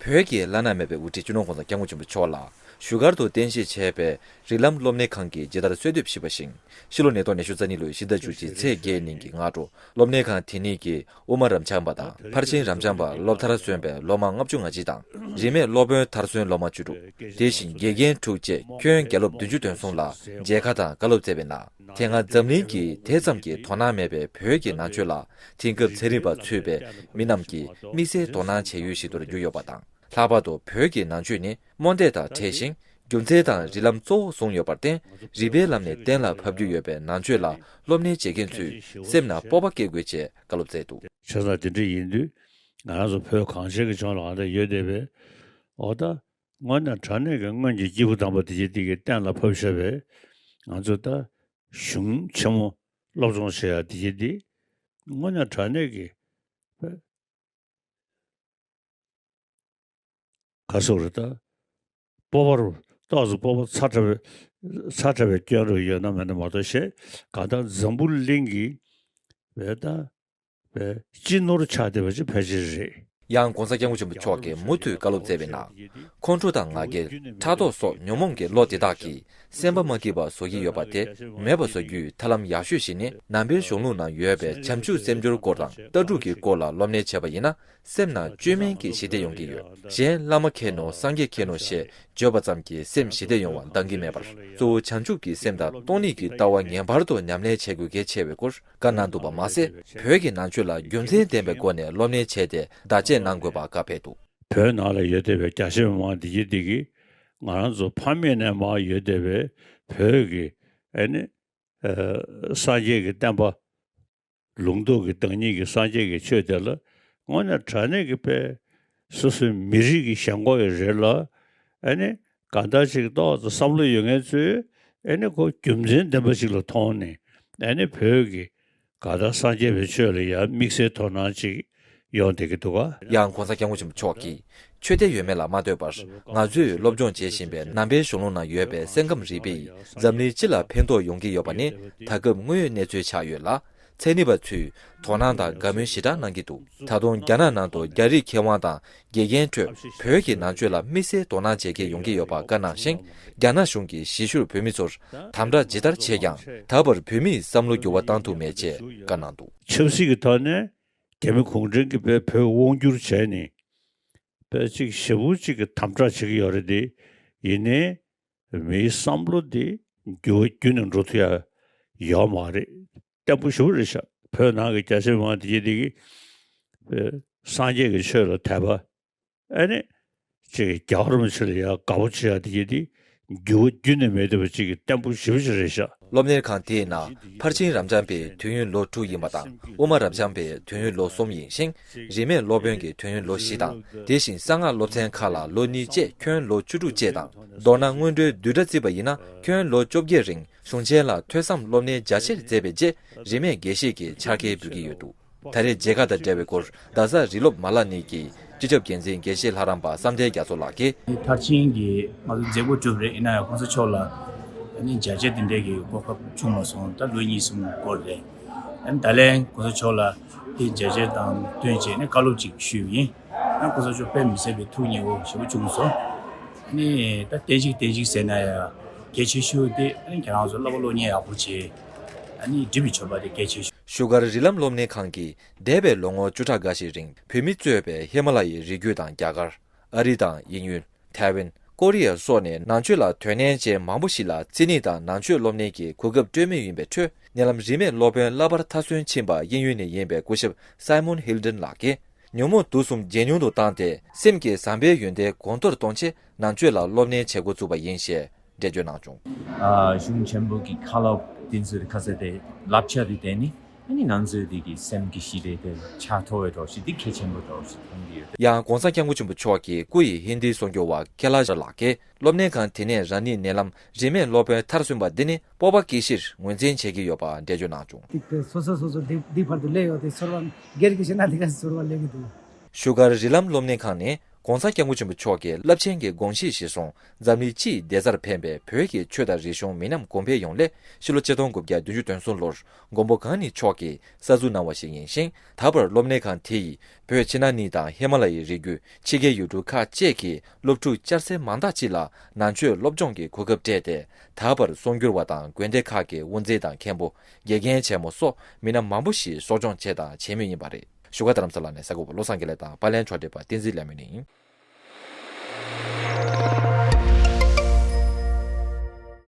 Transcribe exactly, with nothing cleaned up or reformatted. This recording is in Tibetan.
བོད་ཀྱི་བླ་ན་མེད་པའི་དབུ་ཁྲིད་སྤྱི་ནོར་༸གོང་ས་༸སྐྱབས་མགོན་ཆེན་པོ་མཆོག་ལ་བཞུགས་སྒར་དུ་རྟེན་གཞི་བྱས་པའི་རིགས་ལམ་སློབ་གཉེར་ཁང་གིས་ཇི་ལྟར་གསོལ་འདེབས་ཞུས་པ་བཞིན། ཕྱི་ལོ་ཉིས་སྟོང་ཉི་ཤུ་རྩ་གཉིས་ལོའི་ཕྱི་ཟླ་བཅུ་གཅིག་ཚེས་བརྒྱད་ཉིན་གྱི་སྔ་དྲོ། སློབ་གཉེར་ཁང་དེ་ཉིད་ཀྱི་དབུ་མ་རབ་འབྱམས་པ་དང་ཕར་ཕྱིན་རབ་འབྱམས་པ་སློབ་མཐར་སོན་པའི་སློབ་མ་ལྔ་བཅུ་ང་གཅིག་དང་། རིས་མེད་སློབ་དཔོན་མཐར་སོན་སློབ་མ་བཅུ་དྲུག་དེ་བཞིན་དགེ་རྒན་དྲུག་བཅས་ཁྱོན་རྒྱ་སློབ་བདུན་ཅུ་དོན་གསུམ་ལ་མཇལ་ཁ་དང་བཀའ་སློབ་སྩལ་བའི་ནང་། དེ་སྔ་འཛམ་གླིང་གིས་དེ་ཙམ་གྱི་དོ་སྣང་མེད་པའི་བོད་ཀྱི་ནང་ཆོས་ལ་དེང་སྐབས་ཚན་རིག་པ་ཚུད་པའི་མི་རྣམས་ཀྱིས་དམིགས་བསལ་དོ་སྣང་བྱེད་ཡུལ་ཞིག་ཏུ་གྱུར་ཡོད་པ་དང་། ལྷག་པར་དུ་བོད་ཀྱི་ནང་ཆོས་ནི་རྨོངས་དད་དང་བྲལ་ཞིང་། རྒྱུ་མཚན་དང་རིགས་ལམ་གཙོ་བོར་བཟུང་ཡོད་པར་བརྟེན། རིགས་པའི་ལམ་ནས་གཏན་ལ་ཕབ་རྒྱུ་ཡོད་པའི་ནང་ཆོས་ལ་སློབ་གཉེར་བྱེད་མཁན་ཚོས་སེམས་ནང་སྤོབས་པ་སྐྱེ་དགོས་ཅེས་བཀའ་སློབ་སྩལ་འདུག། བྱས་ཙང་དེ་འདྲ་ཡིན་དུས། ང་རང་ཚོ་བོད་གངས་ཅན་གྱི་ལྗོངས་ལ་ང་ད་ཡོད་བསྡད་པའི། འོ་ད། དངོས་གནས་དྲང་གནས་ཀྱི་སྔོན་གྱི་སྐྱེས་བུ་དམ་པ་དེ་གྱད་དེ་གིས་གཏན་ལ་ཕབ་བཞག་པའི། ང་ཚོ་ད་གཞུང་ཆེན་མོ་སློབ་སྦྱོང་བྱེད་ཡ་དེ་གྱད་དེ། དངོས་གནས་དྲང་གནས་ཀྱི། ག་སོགས་རེད་ད། སྤོབས་པ་རུ་ཏོག་ཙམ་སྤོབས་པ་ཚ་དྲགས་པའི་ཚ་དྲགས་པའི་སྐྱོན་རུ་ཡོད་ན་མེད་ན་མ་གཏོགས། ཞེས་གང་ལྟར་འཛམ་བུ་གླིང་གི་བས་ད་བས་སྤྱི་ནོར་ཆགས་བསྡད་པ་ཅིག་ཕལ་ཆེར་རེད། ཡང་༸གོང་ས་༸སྐྱབས་མགོན་ཆེན་པོ་མཆོག་གིས་མུ་མཐུད་བཀའ་སློབ་སྩལ་བའི་ནང་། ཁོང་ཁྲོ་དང་ང་རྒྱལ། ཕྲག་དོག་སོགས་ཉོན་མོངས་ཀྱི་བློ་དེ་དག་གིས་སེམས་པ་མ་སྐྱིད་པ་བཟོ་གི་ཡོད་པ་དེ་མེད་པ་བཟོ་རྒྱུའི་ཐབས་ལམ་ཡག་ཤོས་ཤིག་ནི། ནང་པའི་གཞུང་ལུགས་ནང་ཡོད་པའི་བྱང་ཆུབ་སེམས་སྦྱོར་སྐོར་དང་ལྟ་གྲུབ་ཀྱི་སྐོར་ལ་སློབ་གཉེར་བྱས་པ་ཡིན་ན། སེམས་ནང་བཅོས་མིན་གྱི་ཞི་བདེ་ཡོང་གི་ཡོད། གཞན་བླ་མ་མཁྱེན་ནོ་སངས་རྒྱས་མཁྱེན་ནོ་ཞེས་བརྗོད་པ་ཙམ་གྱིས་སེམས་ཞི་བདེ་ཡོང་བ་འདང་གི་མེད་པར། གཙོ་བོ་བྱང་ཆུབ་ཀྱི་སེམས་དང་སྟོང་ཉིད་ཀྱི་ལྟ་བ་ངེས་པར་དུ་ཉམས་ལེན་བྱེད་དགོས་གལ་ཆེ་བའི་སྐོར་བཀའ་གནང་འདུག་པ་མ་ཟད། བོད་ཀྱི་ནང་ཆོས་ལ་རྒྱུ་མཚན་ལྡན་པའི་སྒོ་ནས་སློབ་གཉེར་བྱས་ཏེ་བརྡ་ཆད་གནང་དགོས་པ་བཀའ་ཕེབས་འདུག། བོད་ནང་ལ་ཡོད་བསྡད་པའི་རྒྱ་ཆེ་མི་མང་འདི་གྱད་འདི་གིས་ང་རང་ཚོ་ཕ་མེས་ནས་མར་ཡོད་བསྡད་པའི་བོད་ཀྱི་ཨ་ནི་སངས་རྒྱས་ཀྱི་བསྟན་པ། ལུང་རྟོགས་ཀྱི་བདག་ཉིད་ཀྱི་སངས་རྒྱས་ཀྱི་ཆོས་དེ་ལ་དངོས་གནས་དྲང་གནས་ཀྱི་དཔེ་སོ་སོའི་མི་རིགས་ཀྱི་ཞེན་ཁོག་ཡི་རེད་ལ། ཨ་ནི་གང་ལྟར་ཅིག་ཏོག་ཙམ་བསམ་བློ་ཡོད་མཁན་ཚོས་ཨ་ནི་ཁོ་རྒྱུ་མཚན་ལྡན་པ་ཞིག་ལ་མཐོང་ནས། ཨ་ནི་བོད་ཀྱི་གང་ལྟར་སངས་རྒྱས་པའི་ཆོས་ལ་ཡང་དམིགས་བསལ་དོ་སྣང་ཅིག་ཡོང་བསྡད་ཀྱི་འདུག་ག། ཡང་༸གོང་ས་༸སྐྱབས་མགོན་ཆེན་པོ་མཆོག་གིས། ཆོས་དད་ཡོད་མེད་ལ་མ་ལྟོས་པར། ང་ཚོས་སློབ་སྦྱོང་བྱེད་བཞིན་པའི་ནང་པའི་གཞུང་ལུགས་ནང་ཡོད་པའི་སེམས་ཁམས་རིག་པས་འཛམ་གླིང་སྤྱི་ལ་ཕན་ཐོགས་ཡོང་གི་ཡོད་པ་ནི་ད་སྐབས་དངོས་ཡོད་གནས་ཚུལ་ཆགས་ཡོད་ལ། ཚན་རིག་པ་ཚོས་དོ་སྣང་དང་དགའ་མོས་ཞེ་དྲག་གནང་གི་འདུག། ད་དུང་རྒྱ་ནག་ནང་དུ་རྒྱ་རིགས་མཁས་དབང་དང་དགེ་རྒན་ཁྲོད་བོད་ཀྱི་ནང་ཆོས་ལ་དམིགས་བསལ་དོ་སྣང་བྱེད་མཁན་ཡོང་གི་ཡོད་པ་བཀའ་གནང་ཞིང་། རྒྱ་ནག་གཞུང་གིས་གཞིས་བཞུགས་བོད་མི་ཚོར་དམ་དྲག་ཇི་ལྟར་བྱས་ཀྱང་ད་བར་བོད་མིས་བསམ་བློ་འགྱུར་བ་བཏང་ཐུབ་མེད་ཅེས་བཀའ་གནང་འདུག། ཆབ་སྲིད་ཀྱི་ཐོག་ནས་རྒྱ་མི་གུང་ཁྲན་གྱིས་བོད་དབང་བསྒྱུར་བྱས་ནས་བོད་ཅིག་ཞེ་པོ་ཅིག་གི་དམ་དྲག་བྱེད་ཀྱི་ཡོད་རེད་དེ། ཡིན་ནའི་མིའི་བསམ་བློ་དེ་འགྱུར་བ་བརྒྱུད་ནས་འགྲོ་ཐུབ་ཡ་ཡོད་མ་རེད། བརྟན་པོ་ཞེ་པོ་རེད་ཤག། བོད་ནང་གི་རྒྱ་ཆེ་མི་མང་དེ་གྱད་དེ་གིས་སངས་རྒྱས་ཀྱི་ཆོས་ལ་དད་པ། ཨ་ནི། ཅིག་རྒྱལ་བ་རིན་པོ་ཆེ་ལ་ཡང་དགའ་པོ་བྱེད་ཡ་དེ་གྱད་དེ་འགྱུར་བ་བརྒྱུད་ནས་མེད་བསྡད་པ་ཅིག་གི་བརྟན་པོ་ཞེ་པོ་ཅིག་རེད་ཤག། སློབ་གཉེར་ཁང་དེའི་ནང་ཕར་ཕྱིན་རབ་འབྱམས་པའི་དུས་ཡུན་ལོ་དྲུག་ཡིན་པ་དང་། དབུ་མ་རབ་འབྱམས་པའི་དུས་ཡུན་ལོ་གསུམ་ཡིན་ཞིང་། རིས་མེད་སློབ་དཔོན་གྱི་དུས་ཡུན་ལོ་བཞི་དང་། དེ་བཞིན་གསང་སྔགས་སློབ་ཚན་ཁག་ལ་ལོ་གཉིས་བཅས་ཁྱོན་ལོ་བཅུ་དྲུག་བཅས་དང་། མདོར་ན་སྔོན་འགྲོའི་བསྡུས་གྲྭ་བརྩིས་པ་ཡིན་ན་ཁྱོན་ལོ་བཅོ་བརྒྱད་རིང་གཞུང་ཆེན་ལ་ཐོས་བསམ་སློབ་གཉེར་རྒྱ་ཆེར་མཛད་པའི་རྗེས། རིས་མེད་དགེ་བཤེས་ཀྱི་ཕྱག་འཁྱེར་འབུལ་གྱི་ཡོད་འདུག། ད་རེས་མཇལ་ཁ་དང་འབྲེལ་བའི་སྐོར། རྡ་ས་རིགས་སློབ་མ་ལག་གཉིས་ཀྱི་སྤྱི་ཁྱབ་འགན་འཛིན་དགེ་བཤེས་ལྷ་རམས་པ་བསམ་གཏན་རྒྱ་མཚོ་ལགས་ཀྱིས། མཐར་ཕྱིན་གྱི་ང་ཚོ་མཛད་སྒོ་གྲུབ་རེད། ཡིན་ན་ཡང་གོང་ས་མཆོག་ལ་ཨ་ནི་མཇལ་བཅར་དེ་འདྲའི་གི་གོ་སྐབས་བྱུང་མ་སོང་། ད་ལོ་གཉིས་གསུམ་འགོར་རེད། ཨ་ནི་ད་ལན་གོང་ས་མཆོག་ལ་དེ་མཇལ་བཅར་དང་བསྟུན་བྱས་ནས་བཀའ་སློབ་ཅིག་ཞུས་པ་ཡིན། ཨ་ནི་གོང་ས་མཆོག་དཔེ་མི་སྲིད་པའི་ཐུགས་མཉེས་པོ་ཞེ་པོ་བྱུང་སོང་། ཨ་ནི་ད་བསྟན་བཤིག་བསྟན་བཤིག་ཟེར་ན་ཡང་གལ་ཆེ་ཤོས་དེ་ཨ་ནི་ཁྱེད་རང་ཚོ་བསླབ་པ་སློབ་གཉེར་ཡག་པོ་བྱས། ཨ་ནི་སྒྲིབ་པའི་སྤྱོད་པ་དེ་གལ་ཆེ་ཤོས། བཞུགས་སྒར་རིགས་ལམ་སློབ་གཉེར་ཁང་གིས་འདས་པའི་ལོ་ངོ་བཅུ་ཕྲག་འགའ་ཞིག་རིང་བོད་མི་གཙོས་པའི་ཧི་མ་ལ་ཡའི་རི་རྒྱུད་དང་རྒྱ་གར། ཨ་རི་དང་དབྱིན་ཡུལ། ཐའེ་ཝན། ཀོ་རི་ཡ་སོགས་ནས་ནང་ཆོས་ལ་དོ་ནན་ཅན་མང་པོ་ཞིག་ལ་རྩིས་ནི་དང་ནང་ཆོས་སློབ་གཉེར་གྱི་གོ་སྐབས་སྤྲོད་མུས་ཡིན་པའི་ཁྲོད། ཉེ་ལམ་རིས་མེད་སློབ་དཔོན་བསླབ་པར་མཐར་སོན་ཕྱིན་པ་དབྱིན་ཡུལ་ནས་ཡིན་པའི་སྐུ་ཞབས་སའི་མོན་ཧིལ་ཏོན་ལགས་ཀྱིས། ཉོན་མོངས་དུག་གསུམ་ཇེ་ཉུང་དུ་བཏང་སྟེ། སེམས་ཀྱི་བཟང་པོའི་ཡོན་ཏན་གོང་མཐོར་གཏོང་ཆེད་ནང་ཆོས་ལ་སློབ་གཉེར་བྱེད་འགོ་བཙུགས་པ་ཡིན་ཞེས་འགྲེལ་བརྗོད་གནང་བྱུང་། ཨ། གཞུང་ཆེན་པོ་གི་བཀའ་སློབ་འདི་ཚོའི་ཁ་ཚ་དེ་བསླབ་བྱ་དེ་བསྟན་ནས། ཨ་ནི་ང་ཚོའི་འདི་གི་སེམས་ཀྱི་ཞི་བདེ་དེ་ཆགས་ཐུབ་པའི་གྲོགས་ཤིག་འདི་གལ་ཆེན་པོ་གྲོགས་ཤིག་མཐོང་གི་ཡོད། ཡང་༸གོང་ས་༸སྐྱབས་མགོན་ཆེན་པོ་མཆོག་གི་སྐུ་ཡི་ཧིན་དིའི་གསུང་སྒྱུར་བ་ཁེ་ལ་ཤ་ལགས་ཀྱིས། སློབ་གཉེར་ཁང་དེ་ནས་རང་ཉིད་ནད་ལམ་རིས་མེད་སློབ་དཔོན་མཐར་སོན་པ་འདི་ནི་སྤོབས་པ་སྐྱེ་གཞིར་ངོས་འཛིན་བྱེད་ཀྱི་ཡོད་པ་འགྲེལ་བརྗོད་གནང་བྱུང་། ཏིག་ཏེ་སོ་སོ་སོ་སོ་འདི་འདི་བར་དུ་སླེབས་ཡོད་དེ་ཚོར་བ་སྒེར་གྱི་ཞེ་ན་འདི་ག་ཚོར་བ་སླེབས་ཀྱི་འདུག། བཞུགས་སྒར་རིགས་ལམ་སློབ་གཉེར་ཁང་ནི་ ༧གོང་ས་༧སྐྱབས་མགོན་ཆེན་པོ་མཆོག་གིས་རླབས་ཆེན་གྱི་དགོངས་གཞི་གཞིར་བཟུང་འཛམ་གླིང་སྤྱིའི་བདེ་རྩར་ཕན་པའི་བོད་ཀྱི་ཆོས་དང་རིག་གཞུང་མི་ཉམས་གོང་འཕེལ་ཡོང་སླད་ཕྱི་ལོ་ཆིག་སྟོང་དགུ་བརྒྱ་བདུན་ཅུ་དོན་གསུམ་ལོར་མགོན་པོ་གང་ཉིད་མཆོག་གིས་གསར་འཛུགས་གནང་བ་ཞིག་ཡིན་ཞིང་། ད་བར་སློབ་གཉེར་ཁང་དེ་ཡིས་བོད་ཕྱི་ནང་གཉིས་དང་ཧི་མ་ལ་ཡའི་རི་རྒྱུད། ཕྱི་རྒྱལ་ཡུལ་གྲུ་ཁག་བཅས་ཀྱི་སློབ་ཕྲུག་བསྐྱར་གསོའི་མང་དག་ཅིག་ལ་ནང་ཆོས་སློབ་སྦྱོང་གི་གོ་སྐབས་སྤྲད་དེ། ད་བར་གསར་འགྱུར་བ་དང་དགོན་སྡེ་ཁག་གི་དབུ་མཛད་དང་མཁན་པོ། དགེ་རྒན་ཆེན་མོ་སོགས་མི་སྣ་མང་པོ་ཞིག་གསོ་སྐྱོང་བྱས་དང་བྱེད་མུས་ཡིན་པ་རེད། བཞུགས་སྒར་རྡ་རམ་ས་ལ་ནས་གསར་འགོད་པ་བློ་བཟང་དགེ་ལེགས་དང་། པར་ལེན་ཕྱོགས་སྒྲིག་པ་བསྟན་འཛིན་ལྷ་མོ་ཡིན།